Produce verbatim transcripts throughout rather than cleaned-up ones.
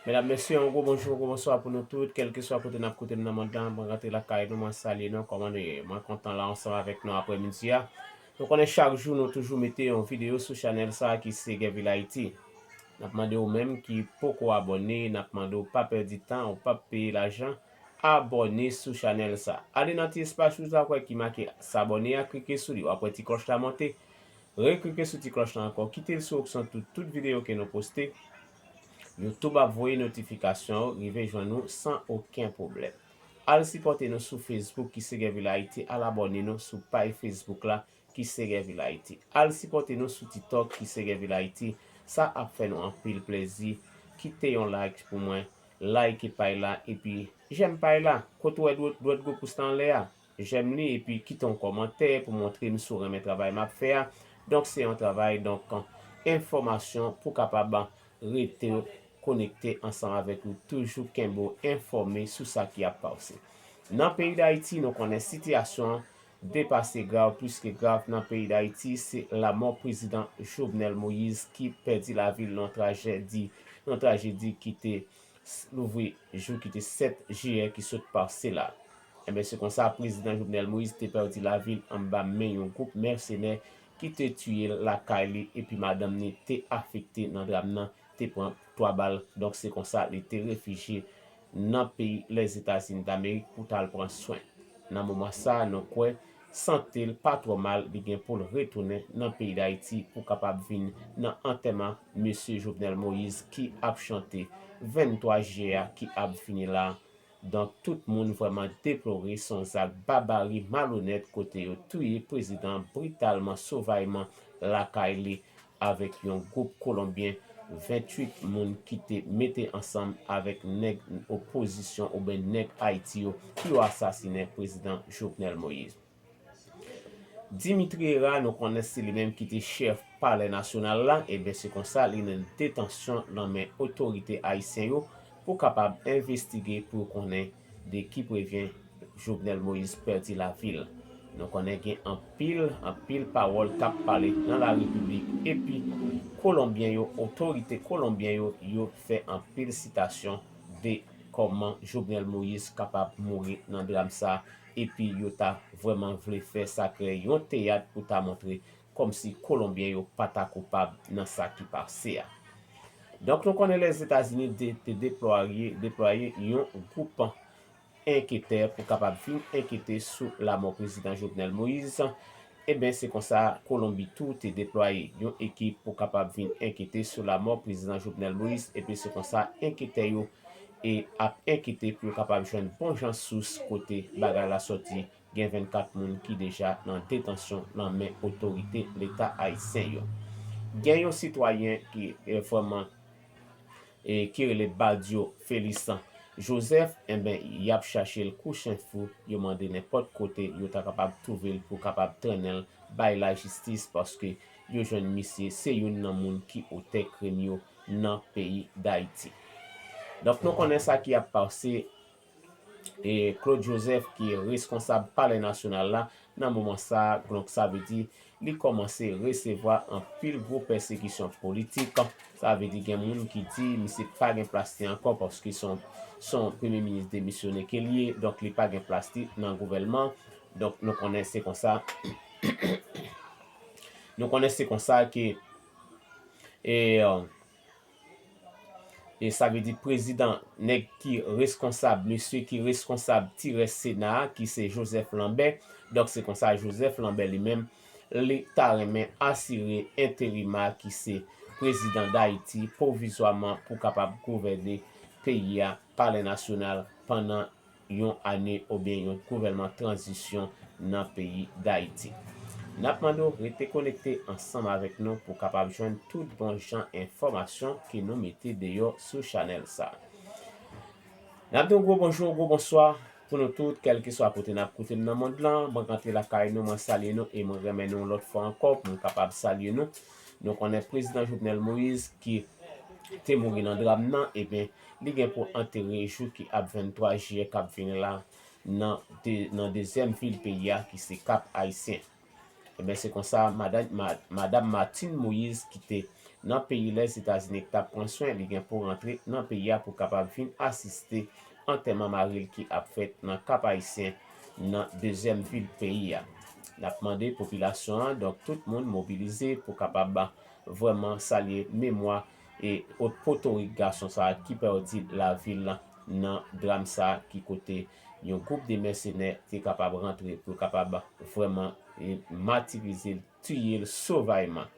Medam, mesye, yon gwo bonjou, yon gwo bonswa pou nou tout, kèlkeswa kote n ap koute m nan mond lan, mwen rantre lakay nou, mwen salye nou, kòman nou ye? Mwen kontan la ansanm avèk nou aprèmidi a. Nou konnen chak jou nou toujou mete yon videyo sou chanèl sa a ki se Guerville Haïti. N ap mande ou menm ki poko abòne, n ap mande w pa pèdi tan, ou p ap peye lajan, abòne sou chanèl sa. Ale nan ti espas wouj la, w ap wè ki make s'abonner a, klike sou li, w ap wè ti klòch la monte. Reklike sou ti klòch la ankò, kite l sou opsyon tout, tout videyo ke nou poste, YouTube ap voye notifikasyon yo rive jwenn ou san okenn pwoblèm. Al sipòte nou sou Facebook ki se Guerville Haïti, al abòne nou sou paj Facebook la ki se Guerville Haïti. Al sipòte nou sou TikTok ki se Guerville Haïti, sa ap fè nou anpil plezi. Kite yon like pou mwen, like paj la, epi j'aime paj la. Kote w wè dwèt, dwèt gwo pous la anlè a, j'aime li, epi kite yon kòmantè pou montre m si w renmen travay m ap fè a. Donk, se yon travay, donk, enfòmasyon pou kapab rete konekte ansanm avèk nou, toujou kenbe w enfòme sou sa ki ap pase. Nan peyi Dayiti, nou konnen sitiyasyon an depase grav, plis ke grav nan peyi Dayiti, se lamò prezidan Jovenel Moïse ki pèdi lavi l nan trajedi, nan trajedi ki te s-, louvri jou ki te sèt jiyè ki sot pase la. Enben, se konsa, prezidan Jovenel Moïse te pèdi lavi l anba men yon gwoup mèsenè ki te tiye l lakay li, epi madanm ni te afekte nan dram nan, te pran twa bal. Donk, se konsa li te refijye nan peyi Lèzetazini Damerik pou t al pran swen. Nan moman sa a, nou kwè sante l pa twò mal, li gen pou l retounen nan peyi Dayiti pou kapab vin nan antèman mesye Jovenel Moïse ki ap chante venntwa jiyè a ki ap vini la. Donk, tout moun vrèman deplore, se yon zak babari, malonèt, kote yo touye prezidan britalman, sovajman lakay li avèk yon gwoup Kolonbyen, venntuit moun ki te mete ansanm avèk nèg opozisyon oubyen nèg Ayiti yo pou yo asasinen prezidan Jovenel Moïse. Dimitri Hérard, nou konnen se li menm ki te chèf Palè Nasyonal la, ebyen se konsa li nan detansyon nan men otorite ayisyen yo pou kapab envestige pou yo konnen de ki prevyen Jovenel Moïse pèdi lavi l. Nou konnen gen anpil, anpil pawòl k ap pale nan larepiblik, epi Kolonbyen yo, otorite Kolonbyen yo, yo fè anpil sitasyon de kòman Jovenel Moïse kapab mouri nan dram sa, epi yo ta vrèman vle fè sa kreye yon teyat pou ta montre kòmsi Kolonbyen yo pa ta koupab nan sa ki pase a. Donk, nou konnen Lèzetazini de-, te deplwaye, deplwaye yon gwoup anketè pou kapab vin ankete sou lamò prezidan Jovenel Moïse. Ebyen, se konsa Kolonbi tou te deplwaye yon ekip pou kapab vin ankete sou lamò prezidan Jovenel Moïse. Epi se konsa anketè yo e ap ankete pou yo kapab jwenn bon jan sous kote bagay la sòti. Gen vennkat moun ki deja nan detansyon nan men otorite Leta ayisyen yo. Gen yon sitwayen ki, eh, vrèman, eh, ki rele Badio Felix Joseph, enben, y ap chache l kou chen fou, yo mande nenpòt kote yo ta kapab twouve l pou kapab trennen l bay lajistis, paske yo jwenn misye se youn nan moun ki otè krim yo nan peyi Dayiti. Donk, nou konnen sa ki ap pase, e Claude Joseph ki reskonsab Palè Nasyonal la nan moman sa a, donk sa vle di li kòmanse resevwa anpil gwo pèsekisyon politik. Sa vle di gen moun ki di misye pa gen plas li ankò paske se yon, se yon premye minis demisyone ke l ye, donk li pa gen plas li nan gouvènman. Donk nou konnen se konsa, nou konnen se konsa ke, e, e sa vle di prezidan, nèg ki reskonsab, mesye ki reskonsab ti rès Sena a, ki se Joseph Lambert. Donk se konsa Joseph Lambert li menm, li ta renmen asire enterima ki se prezidan Dayiti pwovizwaman pou kapab gouvène peyi a, Palè Nasyonal, pandan yon ane oubyen yon gouvènman tranzisyon nan peyi Dayiti. N ap mande w rete konekte ansanm avèk nou pou kapab jwenn tout bon jan enfòmasyon ke nou mete deyò sou chanèl sa a. N ap di yon gwo bonjou, gwo bonswa pou nou tout, kèlkeswa kote n ap koute n nan mond lan. Mwen rantre lakay nou, mwen salye nou e mwen renmen nou yon lòt fwa ankò pou m kapab salye nou. Nou konnen prezidan Jovenel Moïse ki te mouri nan dram nan, ebyen, li gen pou antere jou ki ap venntwa jiyè k ap vini la nan de-, nan dezyèm vil peyi a ki se Kap Ayisyen. Ebyen, se konsa, madan-, ma-, madam Martine Moïse ki te nan peyi Lèzetazini k t ap pran swen, li gen pou rantre nan peyi a pou kapab vin asiste antèman mari l ki ap fèt nan Kap Ayisyen, nan dezyèm vil peyi a. N ap mande popilasyon an, donk tout moun mobilize pou kapab vrèman salye memwa e ot potorik gason sa a ki pèdi lavi l nan dram sa a ki kote yon gwoup de mèsenè te kapab rantre pou kapab vrèman e matirize l, tiye l sovajman.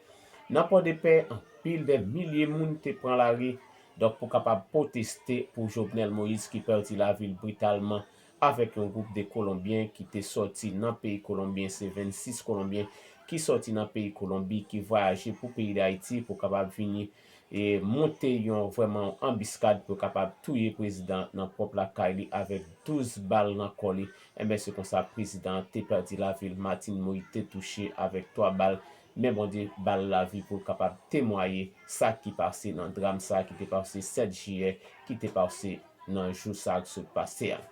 Nan Pòdepè, anpil de milye moun te pran lari, donk pou kapab pwoteste pou Jovenel Moïse ki pèdi lavi l britalman avèk yon gwoup de Kolonbyen ki te sòti nan peyi Kolonbyen, se vennsis Kolonbyen ki sòti nan peyi Kolonbi ki vwayaje pou peyi Dayiti pou kapab vini e monte yon vrèman anbiskad pou kapab touye prezidan nan pwòp lakay li avèk douz bal nan kò li. Enben, se konsa prezidan an te pèdi lavi l. Martine Moïse te touche avèk twa bal, men Bondye ba l lavi pou l kapab temwaye sa ki pase nan dram sa ki te pase sèt jiyè, ki te pase nan jou sa k sot pase a.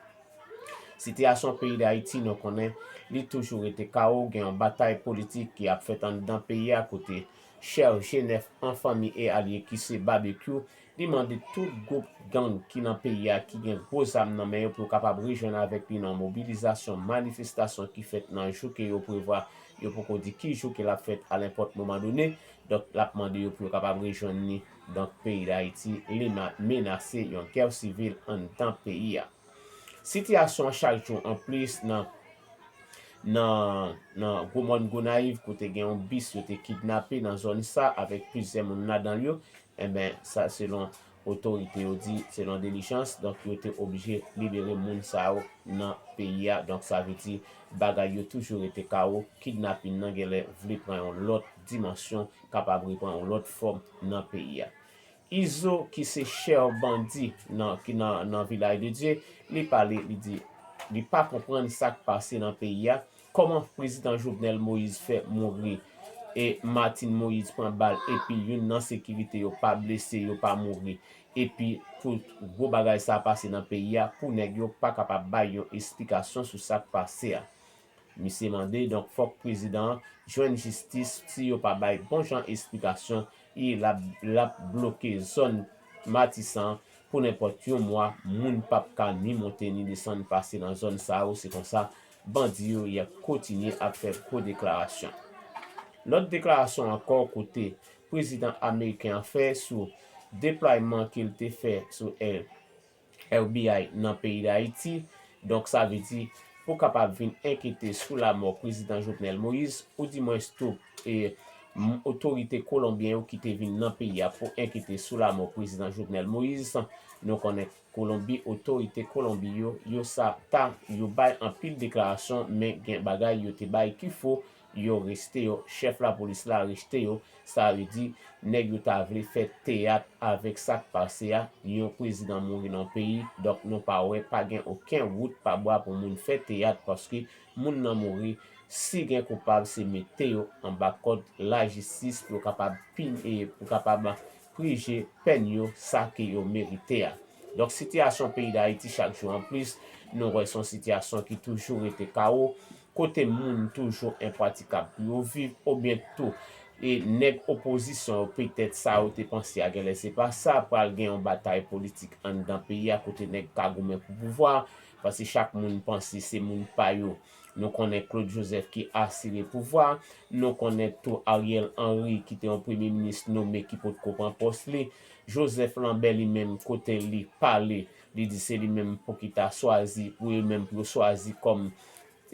Sitiyasyon peyi Dayiti, nou konnen, li toujou rete kawo, gen yon batay politik ki ap fèt anndan peyi a kote Chè Jenèf an fanmi e alye ki se Babekyou, li mande tout gwoup gang ki nan peyi a ki gen gwo zam nan men yo pou yo kapab rejwenn avèk li nan mobilizasyon, manifestasyon ki fèt nan jou ke yo prevwa, yo poko di ki jou ke l ap fèt a lenpòt moman done. Donk, l ap mande yo pou yo kapab rejwenn li. Donk, peyi Dayiti, li ma- menase yon gè sivil anndan peyi a. Sitiyasyon an chak jou anplis nan nan nan Gwo Mòn Gonayiv kote gen yon bis yo te kidnape nan zòn sa avèk plizyè moun ladan l yo. Enben, sa selon otorite yo di, selon dilijans, donk yo te oblije libere moun sa yo nan peyi a. Donk sa vle di bagay yo toujou rete kawo, kidnapin nan genlè vle pran yon lòt dimansyon, kapab repran yon lòt fòm nan peyi a. Izo ki se chè bandi nan, ki nan, nan Vilaj de Dye, li pale, li di li pa konprann sa k pase nan peyi a, kòman prezidan Jovenel Moïse fè mouri e Martine Moïse pran bal epi youn nan sekirite yo pa blese, yo pa mouri, epi tout gwo bagay sa pase nan peyi a pou nèg yo pa kapab bay yon esplikasyon sou sa k pase a. Misye mande, donk, fòk prezidan an jwenn jistis, si yo pa bay bon jan esplikasyon, i l ap, l ap bloke zòn Matisan an pou nenpòt yon mwa, moun p ap ka ni monte ni desann pase nan zòn sa yo, se konsa bandi yo y ap kontinye ap fè gwo deklarasyon. Lòt deklarasyon ankò kote prezidan ameriken an fè sou deplwayman ke l te fè sou L, F B I nan peyi Dayiti. Donk, sa vle di, pou kapab vin enkyete sou lamò prezidan Jovenel Moïse, oudimwens tou, e, m- otorite kolonbyen yo ki te vin nan peyi a pou enkyete sou lamò prezidan Jovenel Moïse. Nou konnen Kolonbi, otorite Kolonbi yo, yo sa ta, yo bay anpil deklarasyon, men gen bagay yo te bay ki fo, yo reste yo, chèf lapolis la reste yo. Sa vle di, nèg yo ta vle fè teyat avèk sa k pase a. Yon prezidan mouri nan peyi, donk nou pa wè, pa gen okenn wout pa bwa pou moun fè teyat, paske moun nan mouri, si gen koupab, se mete yo anba kòd lajistis pou yo kapab pini, e pou kapab prije pèn yo, sa ke yo merite a. Donk, sitiyasyon peyi Dayiti chak jou anplis, nou wè se yon sitiyasyon ki toujou rete kawo, kote moun toujou enpratikab pou yo viv, oubyen tou, e nèg opozisyon yo, petèt sa yo te panse a, genlè se pa sa, pral gen yon batay politik anndan peyi a, kote nèg ka goumen pou pouvwa, paske chak moun panse se moun pa yo. Nou konnen Claude Joseph ki asire pouvwa, nou konnen tou Ariel Henry ki te yon premye minis nome ki potko pran pòs li. Joseph Lambert li menm kote li pale, li di se li menm pou ki ta swazi, pou yo menm pou yo swazi kòm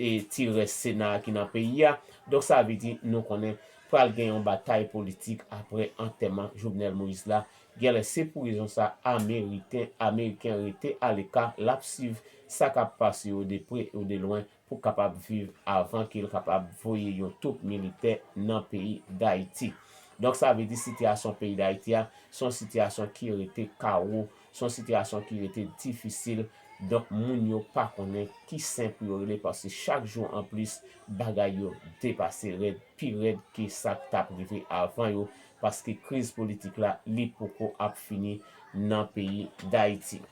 e ti rès Sena a ki nan peyi a. Donk sa vle di nou konnen pral gen yon batay politik apre antèman Jovenel Moïse la. Genlè se pou rezon sa Ameriken, Ameriken rete aleka, l ap swiv sa k ap pase yo de pre ou de lwen pou kapab viv avan ke l kapab voye yon twoup militè nan peyi Dayiti. Donk sa vle di sitiyasyon peyi Dayiti a se yon sitiyasyon ki rete kawo, se yon sitiyasyon ki rete difisil. Donk moun yo pa konnen ki sen pou yo rele paske chak jou anplis bagay yo depase rèd, pi rèd ke sa k t ap rive avan yo, paske kriz politik la li poko ap fini nan peyi Dayiti.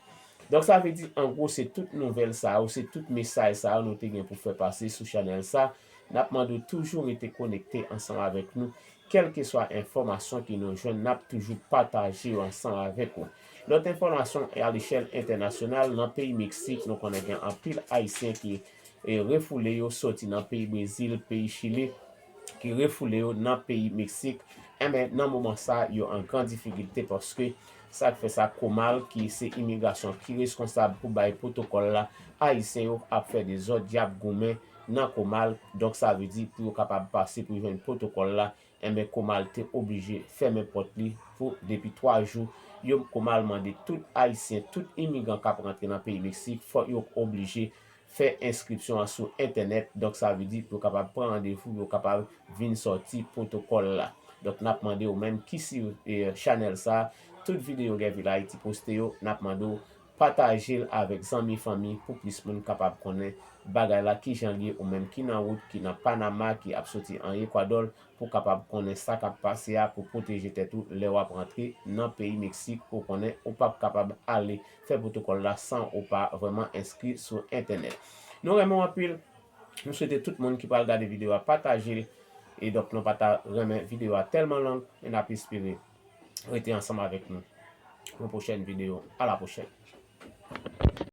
Donk sa vle di an gwo se tout nouvèl sa yo, se tout mesaj sa yo nou te gen pou fè pase sou chanèl sa. N ap mande w toujou rete konekte ansanm avèk nou Kèlkeswa enfòmasyon ke nou jwenn, n ap toujou pataje yo ansanm avèk ou. Lòt enfòmasyon, a lechèl entènasyonal, nan peyi Meksik, nou konnen gen anpil Ayisyen ki e, refoule yo soti nan peyi Brezil, peyi Chili, ki refoule yo nan peyi Meksik. Enben, nan moman sa, yo an gran difikilte paske sa k fè sa, Komal, ki se imigrasyon ki reskonsab pou bay pwotokòl la, Ayisyen yo ap fè dezòd, y ap goumen nan Komal. Donk, sa vle di, pou yo kapab pase pou jwenn pwotokòl la, enben, Komal te oblije fèmen pòt li pou depi twa jou. Yo, Komal mande tout Ayisyen, tout imigran k ap rantre nan peyi Meksik, fòk yo oblije fè enskripsyon an sou entènèt. Donk, sa vle di pou yo kapab pran randevou, yo kapab vin sòti pwotokòl la. Donk, n ap mande w menm ki swiv, e, chanèl sa, tout videyo Guerville Haïti poste yo, n ap mande w pataje l avèk zanmi, fanmi, pou plis moun kapab konnen bagay la, kijan l ye, ou menm ki nan wout, ki nan Panama, ki ap soti an Ekwadò, pou kapab konnen sa k ap pase a, pou pwoteje tèt ou lè w ap rantre nan peyi Meksik, ou konnen ou p ap kapab ale fè pwotokòl la san ou pa vrèman enskri sou entènèt. Nou renmen w anpil. Nou swete tout moun ki pral gade videyo a pataje l. E donk, nou pa ta renmen videyo a tèlman long, e n ap espere rete ansanm avèk nou pou yon pwochèn videyo. A la pwochèn.